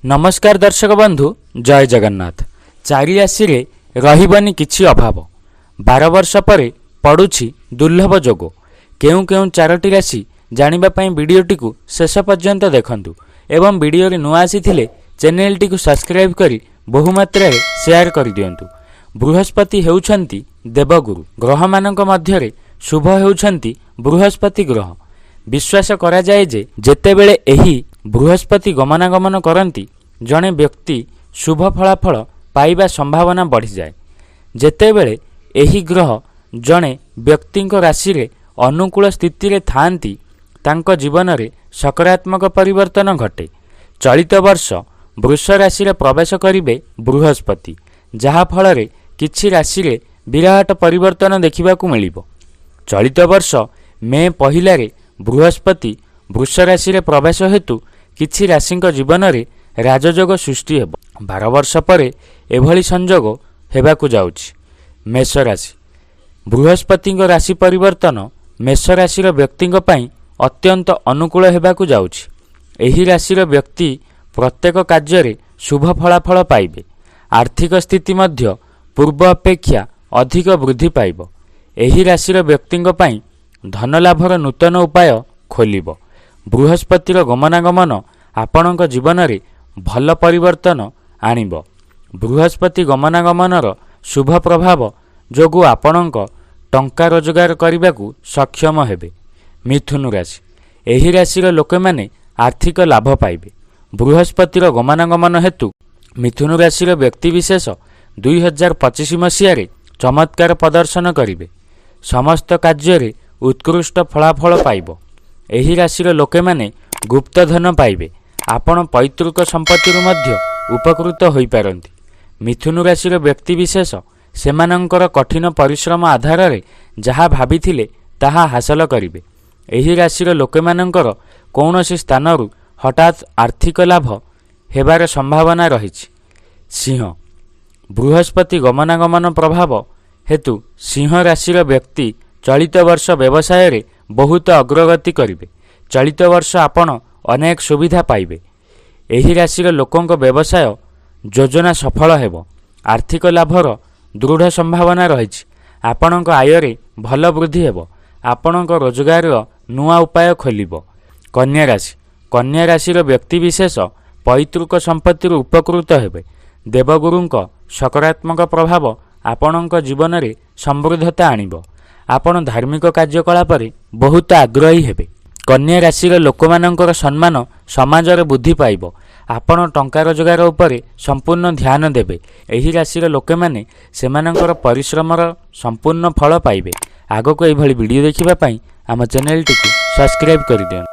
ନମସ୍କାର ଦର୍ଶକ ବନ୍ଧୁ, ଜୟ ଜଗନ୍ନାଥ। ଚାରି ରାଶିରେ ରହିବନି କିଛି ଅଭାବ। 12 ବର୍ଷ ପରେ ପଡ଼ୁଛି ଦୁର୍ଲଭ ଯୋଗ। କେଉଁ କେଉଁ ଚାରୋଟି ରାଶି, ଜାଣିବା ପାଇଁ ଭିଡ଼ିଓଟିକୁ ଶେଷ ପର୍ଯ୍ୟନ୍ତ ଦେଖନ୍ତୁ ଏବଂ ଭିଡ଼ିଓରେ ନୂଆ ଆସିଥିଲେ ଚ୍ୟାନେଲଟିକୁ ସବସ୍କ୍ରାଇବ୍ କରି ବହୁମାତ୍ରାରେ ସେୟାର କରିଦିଅନ୍ତୁ। ବୃହସ୍ପତି ହେଉଛନ୍ତି ଦେବଗୁରୁ। ଗ୍ରହମାନଙ୍କ ମଧ୍ୟରେ ଶୁଭ ହେଉଛନ୍ତି ବୃହସ୍ପତି ଗ୍ରହ। ବିଶ୍ୱାସ କରାଯାଏ ଯେ ଯେତେବେଳେ ଏହି ବୃହସ୍ପତି ଗମନାଗମନ କରନ୍ତି, ଜଣେ ବ୍ୟକ୍ତି ଶୁଭ ଫଳାଫଳ ପାଇବା ସମ୍ଭାବନା ବଢ଼ିଯାଏ। ଯେତେବେଳେ ଏହି ଗ୍ରହ ଜଣେ ବ୍ୟକ୍ତିଙ୍କ ରାଶିରେ ଅନୁକୂଳ ସ୍ଥିତିରେ ଥାଆନ୍ତି, ତାଙ୍କ ଜୀବନରେ ସକାରାତ୍ମକ ପରିବର୍ତ୍ତନ ଘଟେ। ଚଳିତ ବର୍ଷ ବୃଷ ରାଶିରେ ପ୍ରବେଶ କରିବେ ବୃହସ୍ପତି, ଯାହା ଫଳରେ କିଛି ରାଶିରେ ବିରାଟ ପରିବର୍ତ୍ତନ ଦେଖିବାକୁ ମିଳିବ। ଚଳିତ ବର୍ଷ ମେ 1ରେ ବୃହସ୍ପତି ବୃଷ ରାଶିରେ ପ୍ରବେଶ ହେତୁ କିଛି ରାଶିଙ୍କ ଜୀବନରେ ରାଜଯୋଗ ସୃଷ୍ଟି ହେବ। 12 ବର୍ଷ ପରେ ଏଭଳି ସଂଯୋଗ ହେବାକୁ ଯାଉଛି। ମେଷ ରାଶି: ବୃହସ୍ପତିଙ୍କ ରାଶି ପରିବର୍ତ୍ତନ ମେଷ ରାଶିର ବ୍ୟକ୍ତିଙ୍କ ପାଇଁ ଅତ୍ୟନ୍ତ ଅନୁକୂଳ ହେବାକୁ ଯାଉଛି। ଏହି ରାଶିର ବ୍ୟକ୍ତି ପ୍ରତ୍ୟେକ କାର୍ଯ୍ୟରେ ଶୁଭ ଫଳାଫଳ ପାଇବେ। ଆର୍ଥିକ ସ୍ଥିତି ମଧ୍ୟ ପୂର୍ବ ଅପେକ୍ଷା ଅଧିକ ବୃଦ୍ଧି ପାଇବ। ଏହି ରାଶିର ବ୍ୟକ୍ତିଙ୍କ ପାଇଁ ଧନଲାଭର ନୂତନ ଉପାୟ ଖୋଲିବ। ବୃହସ୍ପତିର ଗମନାଗମନ ଆପଣଙ୍କ ଜୀବନରେ ଭଲ ପରିବର୍ତ୍ତନ ଆଣିବ। ବୃହସ୍ପତି ଗମନାଗମନର ଶୁଭ ପ୍ରଭାବ ଯୋଗୁଁ ଆପଣଙ୍କ ଟଙ୍କା ରୋଜଗାର କରିବାକୁ ସକ୍ଷମ ହେବେ। ମିଥୁନ ରାଶି: ଏହି ରାଶିର ଲୋକମାନେ ଆର୍ଥିକ ଲାଭ ପାଇବେ। ବୃହସ୍ପତିର ଗମନାଗମନ ହେତୁ ମିଥୁନ ରାଶିର ବ୍ୟକ୍ତିବିଶେଷ 2025 ମସିହାରେ ଚମତ୍କାର ପ୍ରଦର୍ଶନ କରିବେ। ସମସ୍ତ କାର୍ଯ୍ୟରେ ଉତ୍କୃଷ୍ଟ ଫଳାଫଳ ପାଇବ। ଏହି ରାଶିର ଲୋକମାନେ ଗୁପ୍ତ ଧନ ପାଇବେ। ଆପଣ ପୈତୃକ ସମ୍ପତ୍ତିରୁ ମଧ୍ୟ ଉପକୃତ ହୋଇପାରନ୍ତି। ମିଥୁନ ରାଶିର ବ୍ୟକ୍ତିବିଶେଷ ସେମାନଙ୍କର କଠିନ ପରିଶ୍ରମ ଆଧାରରେ ଯାହା ଭାବିଥିଲେ ତାହା ହାସଲ କରିବେ। ଏହି ରାଶିର ଲୋକମାନଙ୍କର କୌଣସି ସ୍ଥାନରୁ ହଠାତ୍ ଆର୍ଥିକ ଲାଭ ହେବାର ସମ୍ଭାବନା ରହିଛି। ସିଂହ: ବୃହସ୍ପତି ଗମନାଗମନ ପ୍ରଭାବ ହେତୁ ସିଂହ ରାଶିର ବ୍ୟକ୍ତି ଚଳିତ ବର୍ଷ ବ୍ୟବସାୟରେ ବହୁତ ଅଗ୍ରଗତି କରିବେ। ଚଳିତ ବର୍ଷ ଆପଣ ଅନେକ ସୁବିଧା ପାଇବେ। ଏହି ରାଶିର ଲୋକଙ୍କ ବ୍ୟବସାୟ ଯୋଜନା ସଫଳ ହେବ। ଆର୍ଥିକ ଲାଭର ଦୃଢ଼ ସମ୍ଭାବନା ରହିଛି। ଆପଣଙ୍କ ଆୟରେ ଭଲ ବୃଦ୍ଧି ହେବ। ଆପଣଙ୍କ ରୋଜଗାରର ନୂଆ ଉପାୟ ଖୋଲିବ। କନ୍ୟା ରାଶି: କନ୍ୟା ରାଶିର ବ୍ୟକ୍ତିବିଶେଷ ପୈତୃକ ସମ୍ପତ୍ତିରୁ ଉପକୃତ ହେବେ। ଦେବଗୁରୁଙ୍କ ସକାରାତ୍ମକ ପ୍ରଭାବ ଆପଣଙ୍କ ଜୀବନରେ ସମୃଦ୍ଧତା ଆଣିବ। ଆପଣ ଧାର୍ମିକ କାର୍ଯ୍ୟକଳାପରେ ବହୁତ ଆଗ୍ରହୀ ହେବେ। କନ୍ୟା ରାଶିର ଲୋକମାନଙ୍କର ସମ୍ମାନ ସମାଜରେ ବୃଦ୍ଧି ପାଇବ। ଆପଣ ଟଙ୍କା ରୋଜଗାର ଉପରେ ସମ୍ପୂର୍ଣ୍ଣ ଧ୍ୟାନ ଦେବେ। ଏହି ରାଶିର ଲୋକମାନେ ସେମାନଙ୍କର ପରିଶ୍ରମର ସମ୍ପୂର୍ଣ୍ଣ ଫଳ ପାଇବେ। ଆଗକୁ ଏହିଭଳି ଭିଡ଼ିଓ ଦେଖିବା ପାଇଁ ଆମ ଚ୍ୟାନେଲଟିକୁ ସବସ୍କ୍ରାଇବ୍ କରିଦିଅନ୍ତୁ।